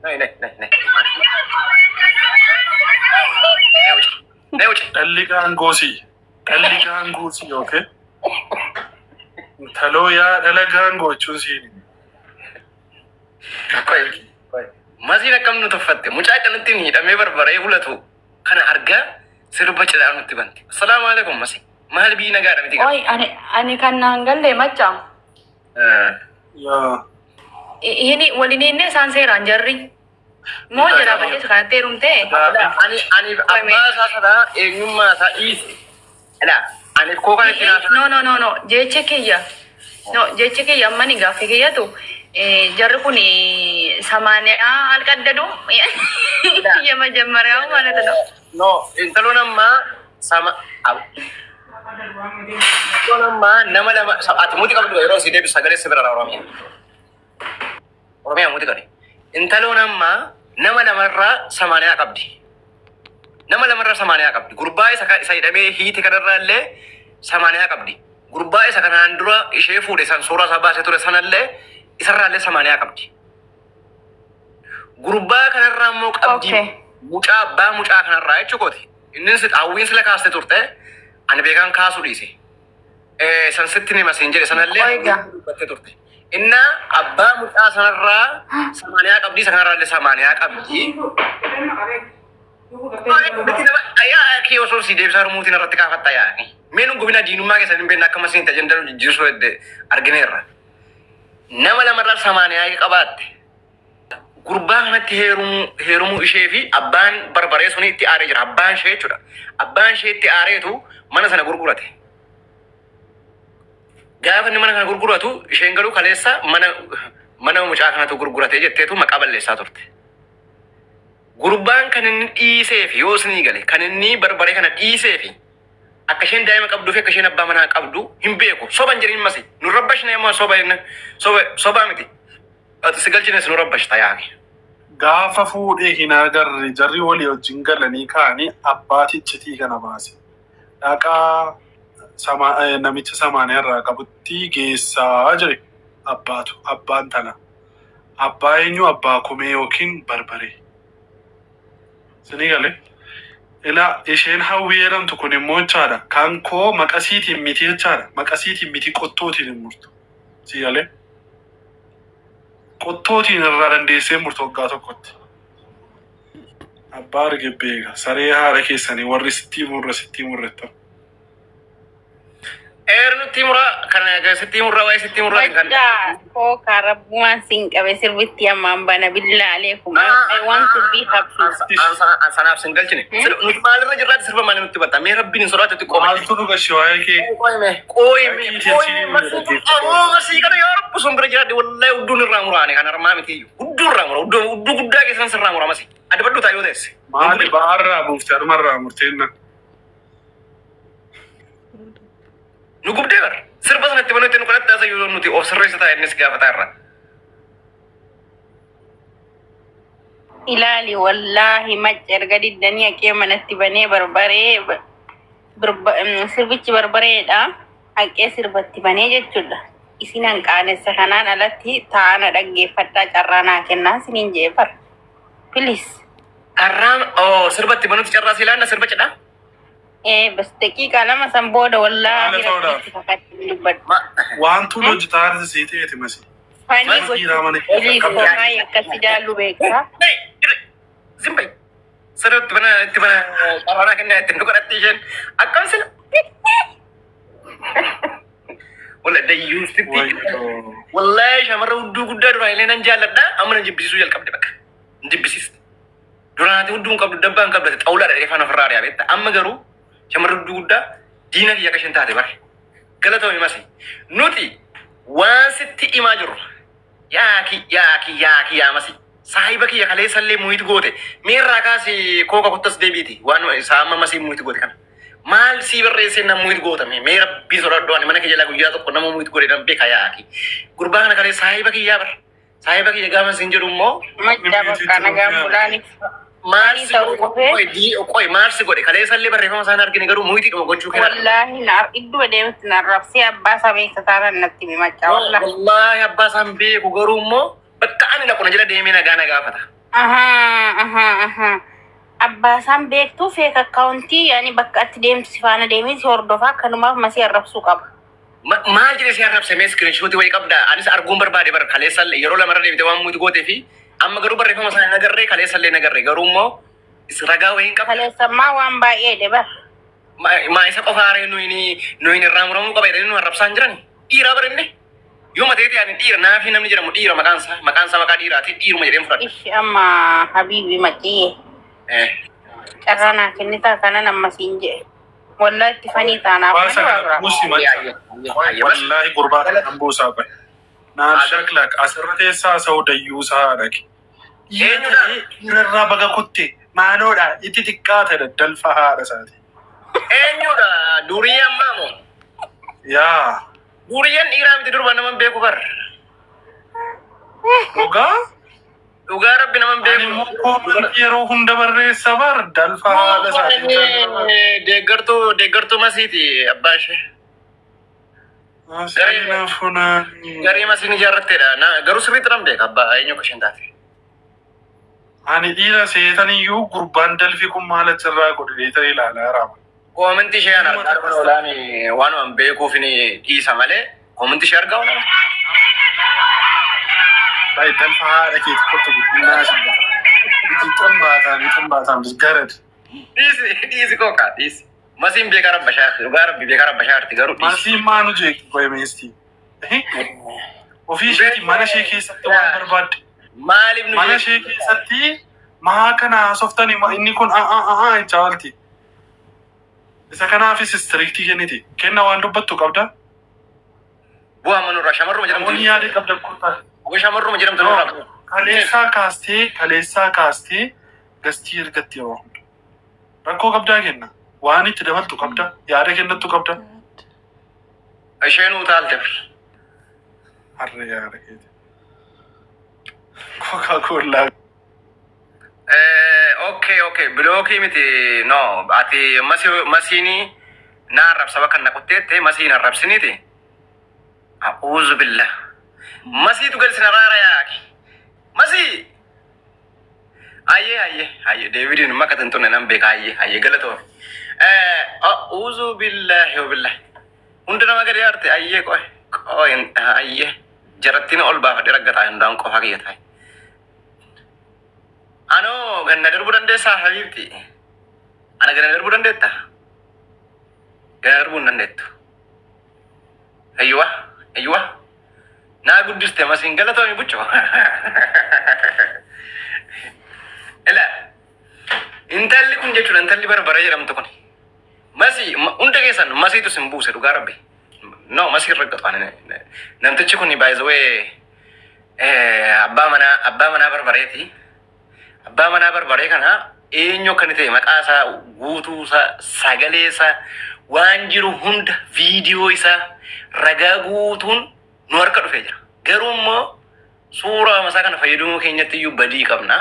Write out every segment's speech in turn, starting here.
Nay nay nay nay. Nay wuce. Nay wuce. Dhalli gaangoo si. Dhalli gaangoo si, okay? Intaloo yaa dhala gaangoo jechuun siin. Qoy. Qoy. Masiin akkam nu tuffatte. Mucaa kanatti hidhamee barbaree bulatu kana argaa sirba cidhaa nutti banti. Assalaamu alaikum, Masi. Maal, biyyi nagaadha miti gara? Oi, ani kan naan galle macha. Yaa. Hini waliin inni isaan seeraan jarri. Moo jala baddees kanatti heerumte? Ani abbaa isaa sana eenyummaa isaa dhiise. Dha. Ani koo kan itti naasa. No, no, no, no, jechi kiyya. No, jechi kiyya amma ni gaaffii kiyyatu jarri kun ሰማንያ አልቀደዱም የመጀመሪያው ማለት ነው። No, intaloon ammaa sama intaloon ammaa nama lama ati muti qabdu yeroo si deebisu sagalee si bira Oromiyaa. Oromiyaa muti qabi. Intaloon ammaa nama lamarraa 80 qabdi. Nama lamarraa 80 qabdi. Gurbaa isa hidhamee hiite kanarraa illee 80 qabdi. Gurbaa isa kanaan dura ishee fuudhe san suuraa isaa baasee ture sanallee isarraa illee 80 qabdi. Gurbaa kanarraa immoo qabdi. Mucaa abbaa mucaa kanarraa jechuu kooti. Inni hawwiin sila kaaste turte, ani beekaan kaasuu dhiise. San sitti nima siin jedhe sanallee Oiga. dubbattee turte. Innaa abbaa mucaa sanarraa 80 qabdi, isa kanarraa illee 80 qabdi. Miti nama ayaa kee osoo si deebisaa rumuutiin irratti kaafatta yaa'ani. Mee nun gubina, diinummaa keessan hin beekne, akka masiin ajandaa nu jijjiirsuu hedde argineerra. Nama lamarraa 80 qabaatte. Gurbaa kanatti heerumuu ishee fi abbaan barbaree suni itti aaree jira. Abbaan ishee jechuudha. Abbaan ishee itti aareetu mana sana gurgurate. Gaafa inni mana kana gurguratu isheen garuu kaleessa mana mucaa kanatu gurgurate jetteetu maqaa balleessaa turte. Gurbaan kan inni dhiisee fi yoo isinii gale kan inni barbaree kana dhiisee fi akka isheen daa'ima qabduu fi akka isheen abbaa manaa qabdu hin beeku. Soban jedhin masi. Nu rabbashne immoo soba soba sobaa miti. Ati si galchines nu rabbashta yaani. Gaafa fuudhee hin agarre, jarri walii wajjin galanii ka'anii abbaati iccitii kana baase. Dhaqaa namicha 80 irraa qabutti geessaa jedhe abbaatu abbaan tana. Abbaa eenyu? Abbaa kumee yookiin barbaree. Sinii galee? Ilaa, isheen Hawwii jedhamtu kun immoo jechaadha. Kan koo maqasiitiin miti jechaadha. Maqasiitiin miti, qottootiin hin murtu. Si galee? Qottootiin irraa dandeessee murtu waggaa tokkotti. Abbaa arge beeka. Saree haadha keessanii warri sittii murre sittii murrettan. Eer nutti muraa kana sitti murraa waa'ee sitti murraa kan. Baddaa kookaa rabbumaan siin qabe, sirbitti ammaan bana billaalee kuma waan sirbii habsiisa. Sanaaf sin galchine. Nuti maalirra jirraati, sirba maalii nutti batta? Mee rabbiin hin sodaatu xiqqoo. Maaltu dhuga shi waa'ee kee? Qooyime qooyime qooyime masii kana yoo rabbu sun bira jiraadhe wallahi udduun irraa muraane kan harmaa miti iyyuu. Hudduu irraa mura, hudduu guddaa keessan sirraa mura masii. Adabadhu taa yoo teesse. Maali ba'aarraa buufte harmarraa murteenna? Nu gubdee bara. Sirba sanatti banutti nu kadhatta asa yoo nuti of sirreessa ta'a innis gaafataa irra. Ilaali, wallaahi macca erga diddanii haqee manatti banee barbaree sirbichi barbareedha. Haqee sirbatti banee jechuudha. Isin hanqaanessa kanaan alatti taa'ana dhaggeeffadhaa, carraa naa kennaa isiniin jee bara. Please. Carraan oo sirbatti banutti carraa si ilaanna sirba cidhaa. Ee bas, daqiiqaa 2 san booda wallaahi Maal ta'uudhaaf? rabbitti kakadhee dubbadhu. Waantu hojjetaa sii ta'eeti masi. Fanii Maal dhiiraa mana keessa gochuu qabdu? kookaa akkasi jaallu beektaa. Zimbay. Sirriitti bana itti bana carraa naa kennaa ittiin nu kadhatti isheen akkam sila. Walla dayyuustitti. Wayyoo. Wallahi shamarra hudduu guddaa duraan illee nan jaalladha, amma nan jibbisiisuu jalqabde, bakka. Nan jibbisiiste. Duraan ati hudduu hin qabdu, dabbaa hin qabdu, ati xawulaadha jedhee faana ofirraa ari'aa beekta. Amma garuu shamarri hudduu guddaa diina kiyya akka isheen taate bare. Galatoomi masi. Nuti waan sitti himaa jirru. Yaaki yaaki yaaki yaa masi. Saahiba kiyya kaleessallee mute goote. Meerraa kaasi kooka kottas deebiiti. Waan isaa amma masii mute goote kana. Maal sii barreessee na mute gootame? Mee rabbii sodaadhu, ani mana kee jalaa guyyaa tokko nama mute godhe nan beeka yaaki. Gurbaa kana kalee saahiba kiyyaa bara. Saahiba kiyya gaafa siin jedhu immoo Macca bakka nagaan bulaani. Maal si Ta'uu godhe? qofee. Qoy qoy maal si godhe? Kaleessallee barreeffama isaan argine garuu mute dhuma gochuu kenna. Wallaahi na idduma deemti na arrabsee, abbaa isaa beekta taanaan natti himi macca wallaahi. Wallaahi abbaa isaan beeku, garuu immoo bakka ani dhaqu na jala deemee nagaa na gaafata. Ahaa, ahaa, ahaa. Abbaasaan beektuu fake account yaani bakka atti deemtu si faana deemee si hordofaa kanumaaf Masii arrabsuu qaba. Maal jedhee si arrabse? Mee screenshot wayii qabda? Anis arguun barbaade bar. Kaleessa yeroo lamarra deebite waan mute gootee fi amma garuu barreeffama sana hin agarree, kaleessa illee hin agarree, garuu immoo ragaa wayii hin qabda. Kaleessammaa waan baay'eedhe bar. Maa isa qofa haaree nuyin irraa muramuu qaba jedhanii nu arrabsaa hin jirani. Dhiiraa bara inni. Yoo mateeti ani dhiira naafi namni jedhamu dhiira, maqaan isaa maqaa dhiiraati, dhiiruma jedheen fudhadha. Ishi amma habiibi maciye. Carraa naa kennitaa kanan amma siin jedhe. Wallaa itti fanii taanaaf Waan malee sana waa biraa. buusi macha. Wallaahi gurbaa kan buusaa bahe. Naan shaklak asirra teessaa sa'u dayyuusaa haadhake. Eenyudha? Dhiirarraa baga kutte maaloodha itti xiqqaate daddalfa haadha isaati. Eenyudha? Durii ammaa moo? Yaa. Duriyyeen dhiiraa miti, durba nama hin beeku bar. Dhugaa? Dhugaa rabbi nama hin Ani beeku. immoo comment yeroo hunda barreessa bar dalfa haadha isaati. Deeggartuu masiiti abbaa ishee. Seenaa funaanii. Garee masiin ijaarratteedha. Garuu sirriitti nan beeka abbaa eenyu akka isheen taate. Ani dhiira seetaniyyuu gurbaan dalfi kun maal achirraa godhe deetanii ilaalaa raama. Comment ishee an argaa dhufan olaani waanuma hin beekuuf ni dhiisa malee comment ishee argaa oolan. Baay'ee dalfa haadha keeti kottu guddinaa si. Iji xambaataan xambaataan garad. Dhiisi, dhiisi kookaa, dhiisi. Masiin beekaa rabba shaarti, dhugaa rabbi beekaa rabba shaarti, garuu dhiisi. Masiin maanu jeeqi qo'emeesti. Ofii isheetii mana ishee keessatti waan barbaadde. Maaliif nu Mana jeeqi? ishee keessatti maa kana haasoftani inni kun aa jechaa oolti. Isa kanaafis strict kenniti. Kenna waan dubbattu qabda. Bu'aa manurraa shamarruma Namoonni jedhamtu. yaada qabda kottaa. Shamarruma jedhamtu nurraa. Kaleessaa kaastee guest ergatti yeroo hunda. Rakkoo qabdaa kenna. Waan itti dabaltu qabda. Yaada kennattu qabda. Isheen utaalte. Harree yaada keeti. Coca-Cola. Okay, block miti, no, ati masiinii na arrabsa bakka na qotteette masiin arrabsiniiti. A'uuzu billah. Masiitu galsina raara yaaki. Masii! Ayyee, ayyee, ayyee, Deebidiin makka tintunne nan beeka, ayyee, ayyee, galatoome. A'uuzu billahi wa billahi. Hunda nama gadi aarte, ayyee, qoy qoy, ayyee, jarattiin ol baafadhe raggataa hundaan qofa kiyya taa'e. Anoo ganna darbuu dandeessaa habiibti? Ana ganna darbuu dandeetta? Ganna darbuu hin dandeettu. Ayyuwa, ayyuwa. Naa guddiste masiin, galatoomi bucho. Ila intalli kun jechuudha, intalli barbara jedhamtu kun. Masii hunda keessan masiitu sin buuse, dhugaa rabbi. No, masii raggatu ani namtichi kun, by the way, abbaa manaa barbareeti. Abbaa manaa barbaree kana eenyu akka inni ta'e, maqaa isaa guutuu isaa, sagalee isaa, waan jiru hunda, viidiyoo isaa ragaa guutuun nu harka dhufee jira. Garuu immoo suuraa masaa kana fayyadamuu keenyatti iyyuu badii qabna.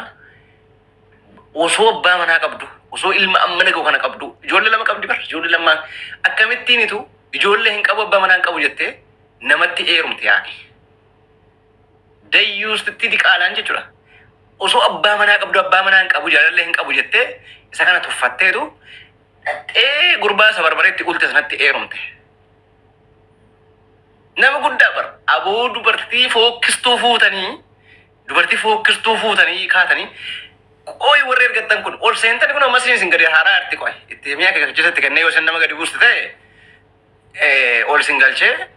Osoo abbaa manaa qabdu, osoo ilma amma naga'u kana qabdu, ijoollee lama qabdi bar, ijoollee lama akkamittiinitu ijoollee hin qabu, abbaa manaa hin qabu jettee namatti heerumte yaaqi. Dayyuustitti diqaalaan jechuudha. Osoo abbaa manaa qabdu, abbaa manaa hin qabu, jaalallee hin qabu jettee isa kana tuffatteetu dhaqxee gurbaa isa barbareetti ulte sanatti heerumte. Nama guddaa bar, aboo, dubartii fookkistuu fuutanii, dubartii fookkistuu fuutanii kaatanii qooyi warri ergattan kun ol seentani kun ammas isin gadi haaraa arti qoy itti mi'a keessatti kennee yoo isin nama gadi buuste ta'e ol isin galchee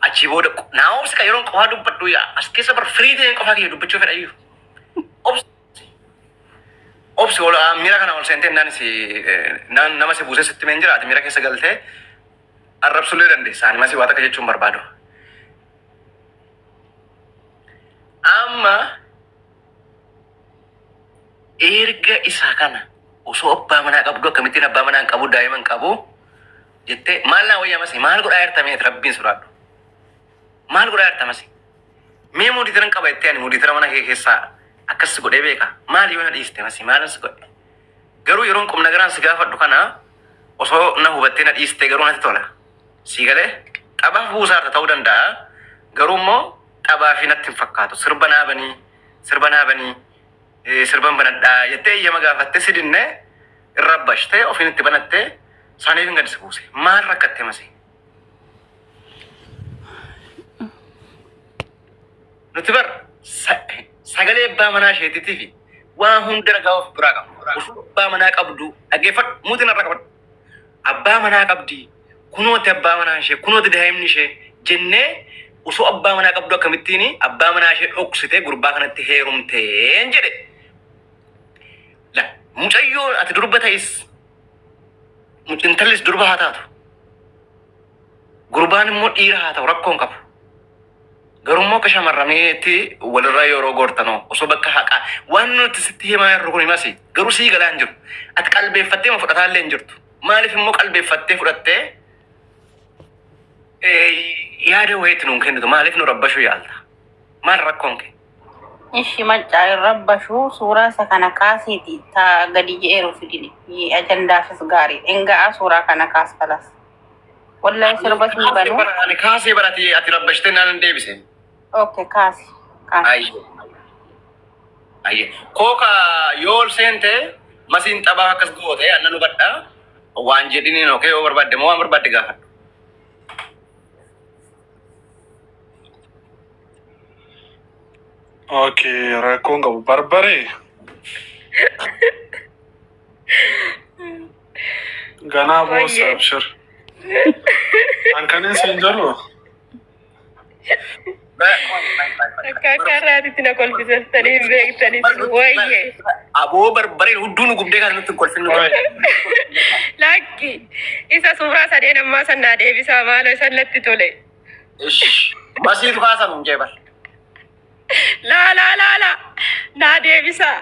achii booda naa obsi ka yeroon qofaa dubbadhu yaa as keessa bar firii ta'een qofaa kiyya dubbachuu fedha iyyuu. Obsi, obsi, ol miira kana ol seentee naan si naan nama si buusee sitti meen jiraate miira keessa galtee arrabsullee dandeessa. Ani masii waa takka jechuun barbaadu. Amma erga isaa kana osoo abbaa manaa qabdu akkamittiin abbaa manaa hin qabu, daa'ima hin qabu jettee maal naa wayyaa masii? Maal godhaa jirta meet? Rabbiin sodaadhu. Maal godhaa jirta masii? Mee moderator qaba jettee ani moderator mana kee keessaa akkas si godhee beeka? Maal yoo na dhiiste masii, maalan si godhe? Garuu yeroon qubna garaan si gaafadhu kana osoo na hubattee na dhiiste garuu natti tola. Si galee taphaaf buusaarta ta'uu danda'a. Garuu immoo taphaa fi natti hin fakkaatu. Sirba naabanii, sirba naabanii. Sirban banadhaa jettee eeyyama gaafattee si dinnee irra bashtee ofiin itti banattee saniif hin gadi si buuse. Maal rakkatte masii? Nuti bar sagalee abbaa manaa isheetiitii fi waan hunda ragaa of biraa qabna. Osoo abbaa manaa qabdu dhaggeeffadhu, muutiin irra qabadhu. Abbaa manaa qabdi, kunooti abbaa manaa ishee, kunooti daa'imni ishee jennee, osoo abbaa manaa qabdu akkamittiin abbaa manaa ishee dhoksitee gurbaa kanatti heerumteen jedhe. La mucayyoo, ati durba ta'is, intallis durba haa taatu. Gurbaan immoo dhiira haa ta'u, rakkoon qabu. Garuu akka shamarraniitti walirra yeroo gortanoo osoo bakka haqaa waan nuti sitti himaa jirru kun himasi, garuu sii galaa hin jiru. Ati qalbeeffattee ma fudhataa illee hin jirtu. Maaliif immoo qalbeeffattee fudhattee yaada wayiitti nuun kennitu? Maaliif nu rabbashuu yaalta? Maal rakkoon kee? Ishi maccaa hin rabbashuu, suuraa isa kana kaasiiti taa gadi je'eeru fidini. Ajandaafis gaarii. Enga'a, suuraa kana kaas kalas. Wallahi sirba sun banuu. Ani kaasee barati, ati rabbashtee naan hin deebise. Okay, kaasi. Kaasi. Ayyee. Ayyee. Kooka yoo ol seente masiin xabaa akkas goote annan hubadhaa. Waan jedhiniin, okay, yoo barbaadde moo waan barbaadde gaafadhu. Okay, rakkoon qabu. Barbaree. Ganaa boossa. Wayyee. Abshir. An kanin siin jedhu. Akka akka har'aatitti na kolfisastanii hin beektanis. Wayyee. Aboo, barbareen hudduu nu gubdee kan nutti hin kolfinnu. Oi. Lakki, isa suuraa sadeen ammaa san naa deebisaa maaloo, isan natti tole. Ish. Masiitu kaasan hun jee bar. Laa laa laa laa, naa deebisaa.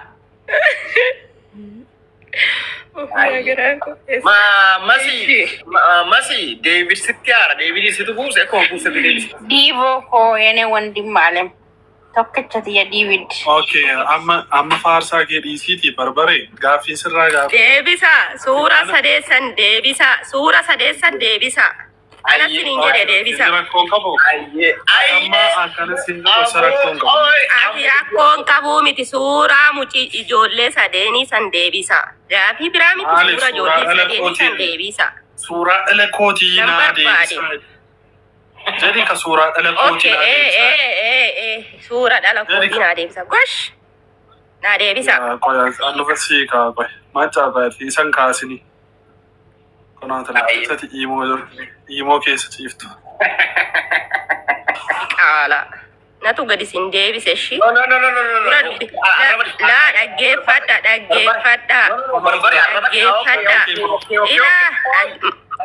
Ufuma garaan qopheessa. Ma masii masii David sitti haara, David situ buuse, akkuma buusetti deebise. Diivoo koo, yene wandim alem. Tokkicha tiyya Diivid. Okay, amma faarsaa kee dhiisiiti, barbaree gaaffii sirraa gaafa. Deebisaa, suura sadeessan deebisaa, suura sadeessan deebisaa. Anas sinin jedhe, deebisaa. Inni rakkoon qabu. Ayyee. Amma akkana siin jedhu, isa rakkoon qabu. Ati rakkoon qabuu miti, suuraa muci ijoollee sadeenii san deebisaa. Gaafii biraa miti. Maaliif suura suuraa ijoollee dhala sadeenii san kootii? deebisaa. Suuraa dhala kootii Nan naa barbaade. deebisaa. Jedhi ka, suuraa dhala kootii Okay, naa deebisaa. Suura dhala Jedhi kootii ka. naa deebisa. Gosh! Naa deebisa. Yaa, qoy, an dhufa sii kaa, qoy. Macaa qoy, isan kaasini. Kunoo talaafisati iimoo keessa ciiftu. Qaala. Natu gadi sin deebise ishii. No, no, no, no, no, no, Dura no. dubbi. Laa, dhaggeeffadha, dhaggeeffadha. Barbare arraba. Dhaggeeffadha. Ilaa,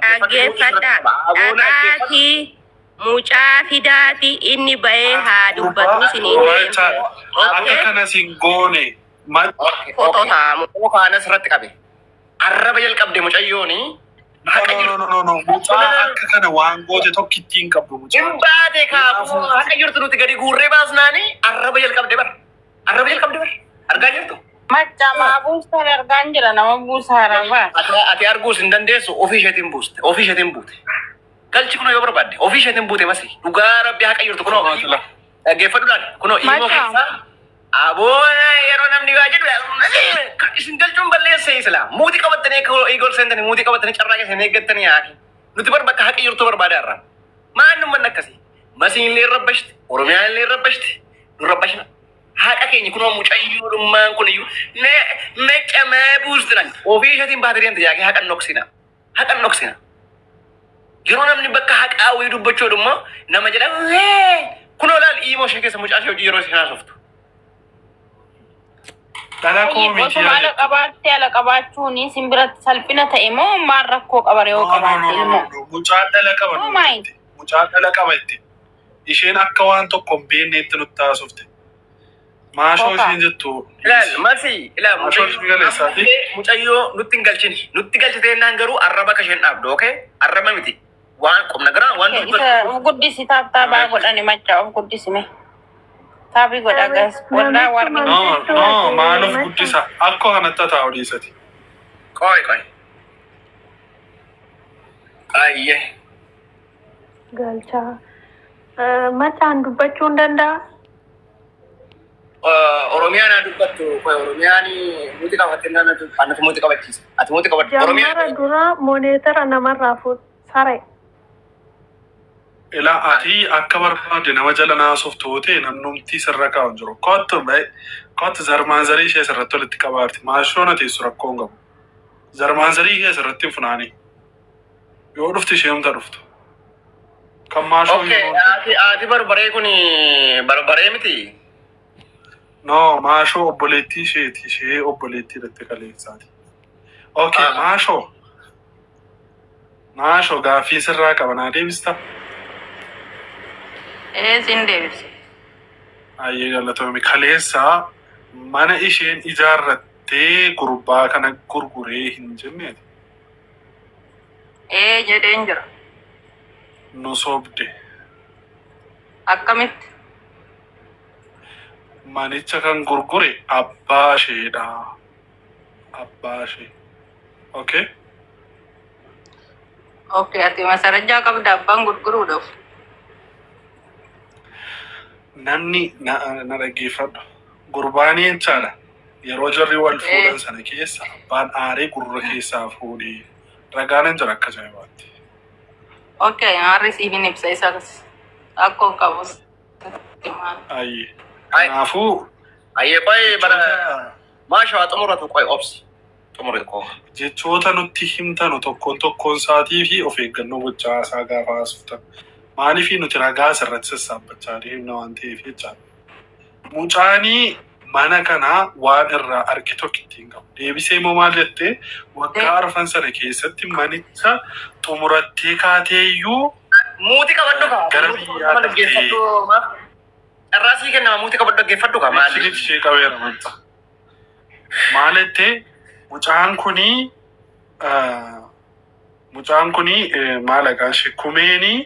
dhaggeeffadha. Dhaqaatii mucaa fidaati, inni bahee haa dubbatu siniin Macaa jedhe. akka Okay? kana sin goone. Footoo taa'amu. Kaanas irratti qabe. Arraba jalqabde mucayyooni. Haqa No, jirtu. no, no, no, no. Mucaa akka kana waan goote tokkittiin qabdu mucaa. Hin baate kaafuu, haqa jirtu nuti gadi guurree baasnaani arraba jalqabde bar. Arraba jalqabde bar. Argaa jirtu. Macaa maa buustaan argaan jira, nama buusaa rabaa. Ati arguus hin dandeessu, ofii isheetiin buuste. Ofii isheetiin buute. Galchi kunoo yoo barbaadde ofii isheetiin buute masi. Dhugaa rabbi, haqa jirtu kunoo. Dhaggeeffadhuudhaan kunoo ilmoo Macaa. keessaa aboona yeroo namni waa jedhu isin galchuun balleessa isla. Muutii qabattanii akka eegol seentanii, muutii qabattanii carraa keessan eeggattanii haaki. Nuti bar bakka haqa jirtu barbaada irraa. Maan nu manna akkasii? Masiin illee rabbashti, Oromiyaan illee rabbashti, nu rabbashna. Haqa keenya kunoo, mucayyoodhummaan kun iyyuu meccamee buustiran. Ofii isheetiin baatee deemte yaaqee, haqa noksina. Haqa noksina. Yeroo namni bakka haqaa wayii dubbachuu immoo nama jedha, kunoo laal, iimoo ishee keessa mucaa ishee hojii yeroo isheen haasoftu. Dhala koo miti. Osuma ala qabaattee, ala qabaachuun sin biratti salphina ta'e moo maal rakkoo qaba yoo No, no, qabaatte no, no, ilmoo? no. Mucaan dhala qaba Oh nuti my. itti. Mucaan dhala qaba itti. Isheen akka waan tokko hin beekneetti nutti haasofte. Maashoo Koka. isheen jettu. Ilaal masii, ilaal. Maashoo isheen galeessaati. Mucayyoo nutti hin galchini. Nutti galchite jennaan garuu arraba akka isheen dhaabdu, okay? Arraba miti. Waan qubna gara waan Isa dubbatu. of guddisi, tap tapaa godhani, machaa of guddisime. Taabii godha gas. Waldaa warri. No, no, maaluuf guddisa? Akkoo kanatti taa'u dhiisati. Qoy qoy. Ayyee. Galchaa. Macaan dubbachuu hin danda'a? Oromiyaan haa dubbattu. Qoy Oromiyaan muuti qabatte anatu muuti qabachiisa. Ati muuti qabadhu. Jammara Oromiyaan dura moneetara namarraa fuudh. Saree. Ilaa ati akka barbaade nama jala naasuuf toote namnumti sirra kaa'u hin jiru. Kottu ba'e kottu zarmaanzarii ishee sirratti walitti qabaarti. Maashoo na teessu rakkoo hin qabu. Zarmaanzarii ishee sirratti hin funaani. Yoo dhufte ishee humta dhuftu. Kan maashoo Okay, yeroo hin ati ati barbaree kun barbaree miti. No, maashoo obboleettii isheeti. Ishee obboleettii irratti kaleessaati. Okay, Ah. maashoo. Maashoo gaaffii sirraa qaba naa deebista. Ee siin deebisa. Ayyee galatoomi. Kaleessaa mana isheen ijaarrattee gurbaa kana gurguree hin jenneeti. Ee jedheen jira. Nu sobde. Akkamitti? Manicha kan gurgure abbaa isheedha. Abbaa ishee. Okay? Okay, ati masarajaa qabda abbaan gurguruudhaaf. Namni na na dhaggeeffadhu. Gurbaanii jechaadha. Yeroo jarri wal fuudhan sana keessa abbaan aaree gurra keessaa fuudhee ragaan hin jira akka ajaa'ibaatti. Okay, harri siif hin ibsa isa akkoo qabus. Ayyee. Ay. Kanaafuu Ayyee qoy bara jechoota maashoo haa xumuratu qoy obsi. Xumuri koo. jechoota nutti himtanu tokkoon tokkoon isaatii fi of eeggannoo gochaa isaa gaafa haasoftan. Maaliif nuti ragaa asirratti sassaabbachaa deemna waan ta'eef jechaadha. Mucaanii mana kanaa waan irraa arge tokko ittiin qabu. Deebisee immoo maal jettee waggaa arfan sana keessatti manicha xumurattee kaateeyyuu Muuti qabadhu kaa. gara Muuti biyyaa qabadhu galtee dhaggeeffadhu maaf. Carraa sii kennama muuti qabadhu dhaggeeffadhu kaa maali? Isinitti ishee qabeera manta. Maal jettee mucaan kunii mucaan kunii maal maqaan ishee kumeenii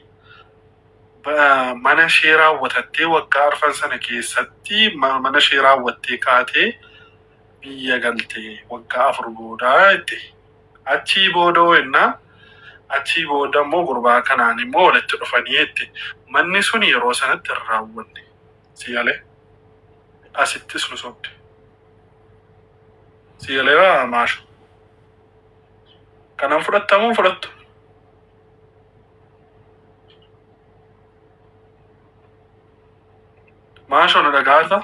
mana ishee raawwatattee waggaa arfan sana keessatti mana ishee raawwattee kaatee biyya galtee waggaa 4 boodaa jette. Achii booda hoo achii booda immoo gurbaa kanaan immoo walitti dhufanii jette. Manni sun yeroo sanatti hin raawwanne. Si galee? Asittis nu sobde. Si galeera maashu. Kanan fudhattamoo hin fudhattu? Maashoo na dhagaata?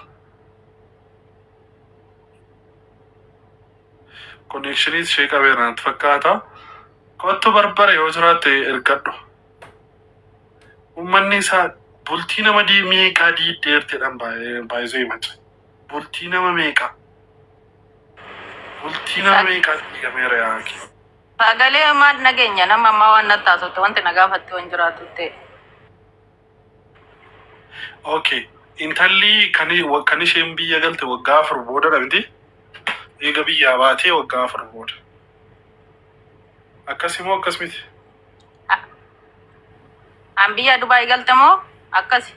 Connectionii ishee qabeera natti fakkaata. Kottu barbare yoo jiraatte ergadhu. Uummanni isaa bultii nama meeqaa diiddeerteedhaan baay'isee himacha. Bultii nama meeqaa? Bultii nama meeqaa diigameera yaaki. Sagalee maal nageenya nama ammaa waan natti haasofte wanti na gaafatte waan jiraatu ta'e. Okay. Intalli kan isheen biyya galte waggaa 4 booda dha miti? Eega biyyaa baatee waggaa 4 booda. Akkas immoo akkas miti. An biyya Dubaay galte moo akkasi?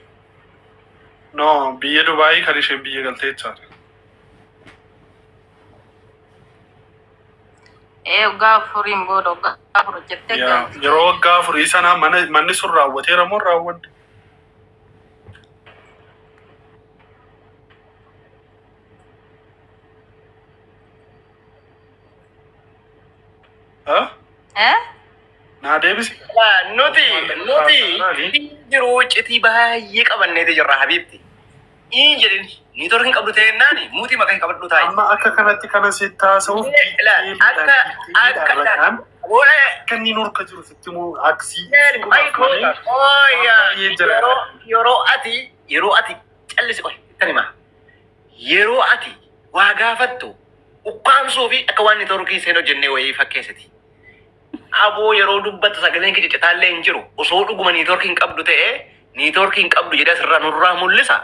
No, biyya Dubaayii kan isheen biyya galte jechaadha. Ee waggaa 4n booda waggaa 4 hojjettee Yaa, galte. yeroo waggaa 4 sana manni sun raawwateera moo hin raawwanne? Ha? Eh? Naa deebisi. Nuti nuti jiru citii baay'ee qabanneeti jirra habiibti. Ii jedhin niitoorkii hin qabdu ta'ennaan muutii maqaa hin qabadhu taa'i. Amma akka kanatti kana sitti haasa'uuf Akka akka ragaan booda akka inni nurka jiru sitti immoo aksii yeroo yeroo ati yeroo ati callisi qoy ittan himaa. Yeroo ati waa gaafattu ukkaamsuu fi akka waan niitoorkii seen hojjennee wayii fakkeessiti. Aboo yeroo dubbattu sagaleen kee ciccitaallee hin jiru. Osoo dhuguma niitoorkii hin qabdu ta'ee niitoorkii hin qabdu jedhee asirraa nurraa mul'isa.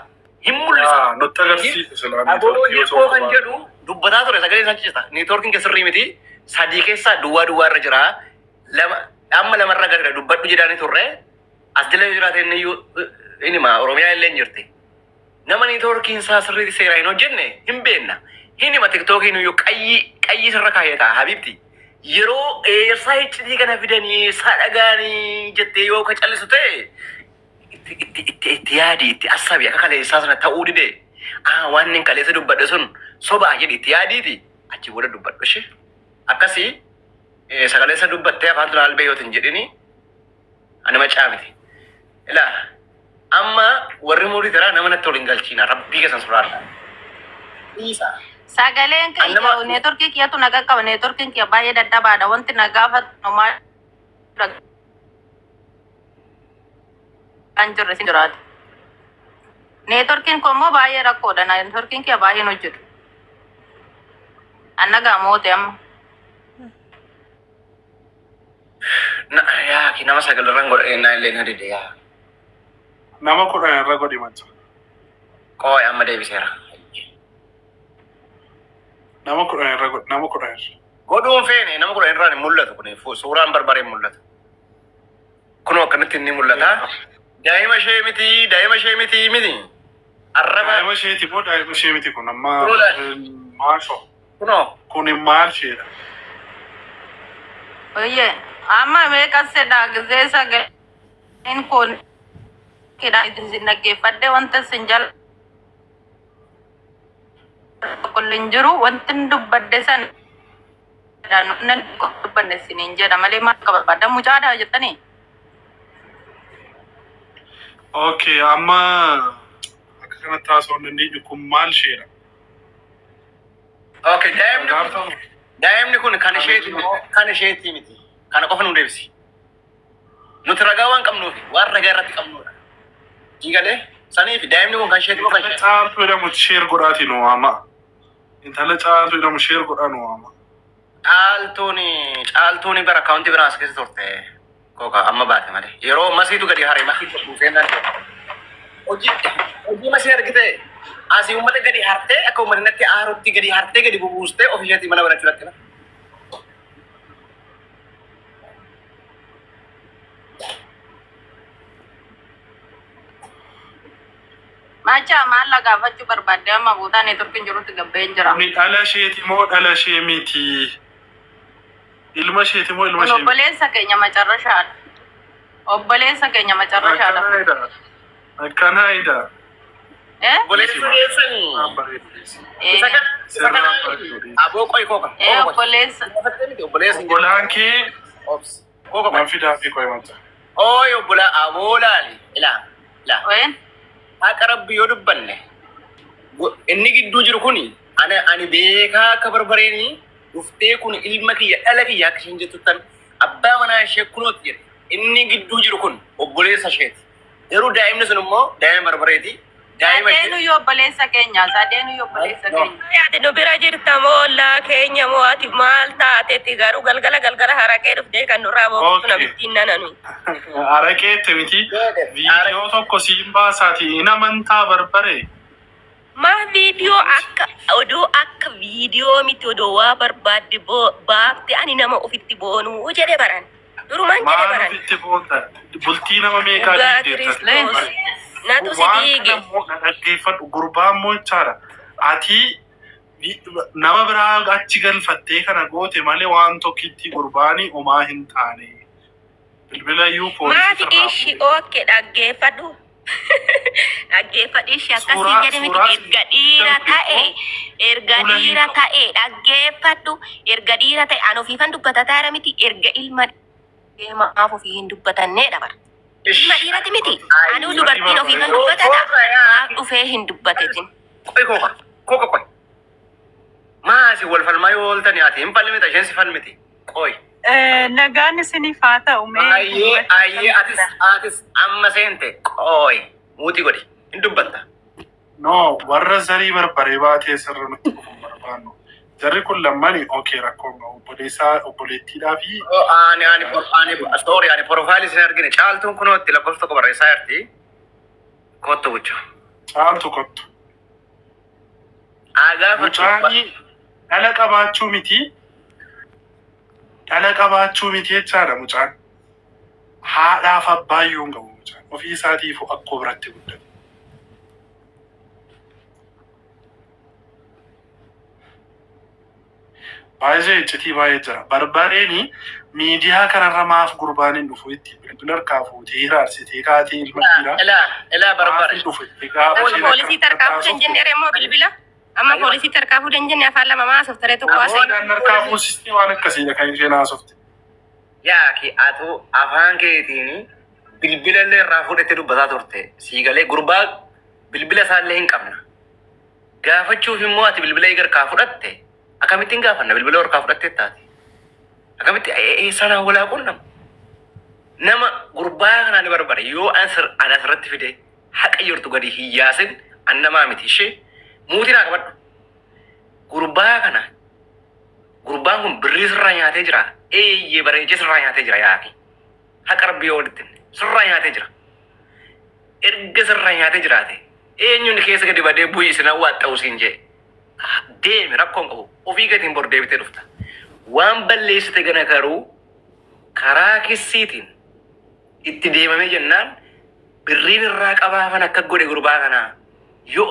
Hin mul'isa. Nutti agarsiisa silaa Aboo niitoorkii osoo hirkoo kan qabaate. jedhu dubbataa ture sagaleen isaa ciccita. Niitoorkiin kee sirrii miti. Sadii keessaa duwwaa duwwaa irra jira. Lama amma lamarra gara dubbadhu jedhaanii turre. As jala yoo jiraate inni iyyuu inni hima Oromiyaa illee hin jirti. Nama niitoorkiin isaa sirriitti seeraa hin hojjenne hin beekna. Hin hima tiktookiin iyyuu qayyii qayyii sirra kaayata habiibti. Yeroo eessaa iccitii kana fidanii eessaa dhagaanii jettee yoo ka callisu ta'e itti itti itti itti yaadi itti assabi akka kaleessaa sana ta'uu dide. Ah, waan inni kaleessa dubbadhe sun sobaa jedhi itti yaadiiti achi booda dubbadhu ishee. Akkasii sagaleessa dubbattee afaan tun albee yoo hin jedhini ani macaa miti. Ilaa, amma warri murii taraa nama natti ol hin galchiina, rabbii keessan soraadha. Dhiisa. Sagaleen An nama kiyya neetworkii kiyyatu na qaqqaba. Neetworkiin kiyya baay'ee dadhabaadha. Wanti na gaafatu maal kan jirre sin jiraate. Neetworkiin kun immoo baay'ee rakkoodha. Neetworkiin kiyya baay'een hojjetu. Anna moote amma. Na yaa ki nama sagal irraan godha ennaa illee na dide yaa. Nama 10 irra godhi macha. Qooy, amma deebiseera. Nama 10 irra godhi, nama 10 irra. Godhuun feene, nama 10 irraan hin mul'atu kun, suuraan barbareen mul'atu. Kunoo akkamitti inni mul'ata? Daa'ima ishee miti, daa'ima ishee miti miti. Arraba Daa'ima isheeti moo daa'ima ishee miti kun amma? Kunoo laal. Maasho. Kunoo. Kun maal isheedha? Oyyee, amma meeqa sedha gisee sagaleen kun kidha isin dhaggeeffadhe, wanta isin jala tokkollee hin jiru, wanti hin dubbadde san nan dubbanne isiniin jedha malee maal akka barbaaddan mucaadha jettanii. Okay, amma akka kanatti haasa'uu hin dandeenyu, kun maal isheedha? Okay, daa'imni kun Gaafatamu. Daa'imni kun kan isheeti miti, kan isheeti miti. Kana qofa nu deebisi. Nuti ragaa waan qabnuufi waan ragaa irratti qabnudha. Diigalee saniifi daa'imni kun kan isheeti moo kan Intala isheeti? Caaltuu jedhamu share godhaati nu waama. Intala Caaltuu jedhamu share godhaa nu waama. Caaltuuni bara akkaawuntii biraa as keessa turte. Kooka amma baate malee. Yeroo masiitu gadi haree masiitu buusee naan hojii masii argite asii uummata gadi hartee akka uummatni natti aarutti gadi hartee gadi bubuustee ofii isheetii mana banachuu rakkina. Macha, maal la gaafachuu barbaadde? Amma boodaa neetworkiin jirutti gabbeen jira. Kuni dhala isheeti moo dhala ishee miti? Ilma isheeti moo ilma Kun ishee miti? obboleessa keenya macarrashaadha. Obboleessa keenya macarrashaadha. Akkanaayidha. Akkanaayidha. Eh? Obboleessa keessanii. Isa kana isa kana aboo qoy kooka. Eh, Kooka qoy. obboleessa. Miti obboleessa hin jedhu. Obbolaan kee Obs. Kooka qoy. nan fidaa fi qoy macha. Ooy, obbola aboo laali. Ilaa ilaa. Oyen? Haqa rabbi yoo dubbanne inni gidduu jiru kuni ani beekaa akka barbareenii dhuftee kun ilma kiyya, dhala kiyya akka isheen jettu tan abbaa manaa ishee kunooti jedhe, inni gidduu jiru kun obboleessa isheeti. Garuu daa'imni sun immoo daa'ima barbareeti. Daa'ima Sadeenu ishee. yoo obboleessa keenya. Sadeenu yoo obboleessa No. keenya. Ati nu bira jirta moo ollaa keenya moo ati maal taatetti garuu galgala galgala haraqee dhuftee kan nurraa booqtu? Okay. Namittiin nananu. Araqeette miti. Viidiyoo tokko siin baasaati. In amantaa barbare? Maa viidiyoo akka oduu akka viidiyoo miti, odoo waa barbaadde baafte ani nama ofitti boonuu jedhe baran. Durumaan jedhe Maal baran. ofitti boonta? Bultii nama meeqaa Dhugaa diigdeetta? Kiristoos. Natu si Waan diige. kana immoo na dhaggeeffadhu, gurbaan immoo jechaadha. Ati nama biraa achi galfattee kana goote malee waan tokkitti gurbaanii homaa hin taane. Bilbila iyyuu poolisii Maafi irraa ishi fuudhe. Okay, dhaggeeffadhu. Dhaggeeffadhu ishi akkasii jedhe miti. Suuraa Erga dhiira ta'e, erga fuula hin dhiira qabu. ta'e, dhaggeeffadhu, erga dhiira ta'e an ofiifan dubbata taara miti, erga ilma maaf ofii hin dubbatanneedha bara. Ilma dhiirati miti. Anuu dubartiin ofiifan dubbatata, maaf dhufee hin dubbatetin? Qoy kooka. Kooka qoy. Maasi wal falmaa yoo ooltani ati hin falmita, isheen si falmiti. Qoy. Nagaan isiniif haa ta'u mee. Ayyee ayyee, atis amma seente, qoy. Muutii godhi. Hin dubbatta. No, warra zarii barbaree baatee sirra nutti dhufu hin barbaannu. Jarri kun lammani okay, rakkoon qabu. Obboleessaa obboleettiidhaa fi Oh, ani sorry, ani profile isin argine. Caaltuun kunootti lakkoofsa tokko barreessaa jirti. Kottu bucha. Caaltu kottu. Aagaa. Mucaanii dhala qabaachuu miti. Dhala qabaachuu miti jechaadha mucaan. Haadhaaf abbaayyuu hin qabu mucaan. Ofii isaatiif akkoo biratti guddate. Baay'ee iccitii baay'ee jira. Barbareen miidiyaa kanarra maaf gurbaan hin dhufu itti bilbila harkaa fuutee hiraarsitee kaatee ilma dhiiraa Ilaa ilaa maaf barbare. hin dhufu itti gaafa Amma isheen poolisii akka tarkaanfuu haasoftu. dandeenye immoo bilbila. Amma poolisii tarkaanfuu dandeenye afaan lama maa haasoftaree tokko haasa'e. Namoonni harkaa fuusistee waan akkasiidha kan isheen haasofte. Yaaki atu afaan keetiin bilbila illee irraa fuudhette dubbataa turte. Siigalee gurbaa bilbila isaallee hin qabna. Gaafachuuf immoo ati bilbila eega harkaa fudhatte akkamittiin gaafanna bilbila harkaa fudhattee taate? Akkamitti sanaan walaa quunnamu? Nama gurbaa kanaa ni barbare yoo an asirratti fide haqa jirtu gadi hin yaasin an namaa miti ishee muutii naa qabadhu. Gurbaa kana gurbaan kun birrii sirraa nyaatee jira. Eeyyee bareechee sirraa nyaatee jira yaaki. Haqa rabbii yoo walitti himne sirraa nyaatee jira. Erga sirraa nyaatee jiraate eenyuun keessa gadi badee bu'ii isin awwaaxxa'u siin jee. Deemi rakkoon qabu ofii gatiin bor deebitee dhufta. Waan balleessite gana garuu karaa kissiitiin itti deemamee jennaan birriin irraa qabaafan akka godhe gurbaa kanaa yoo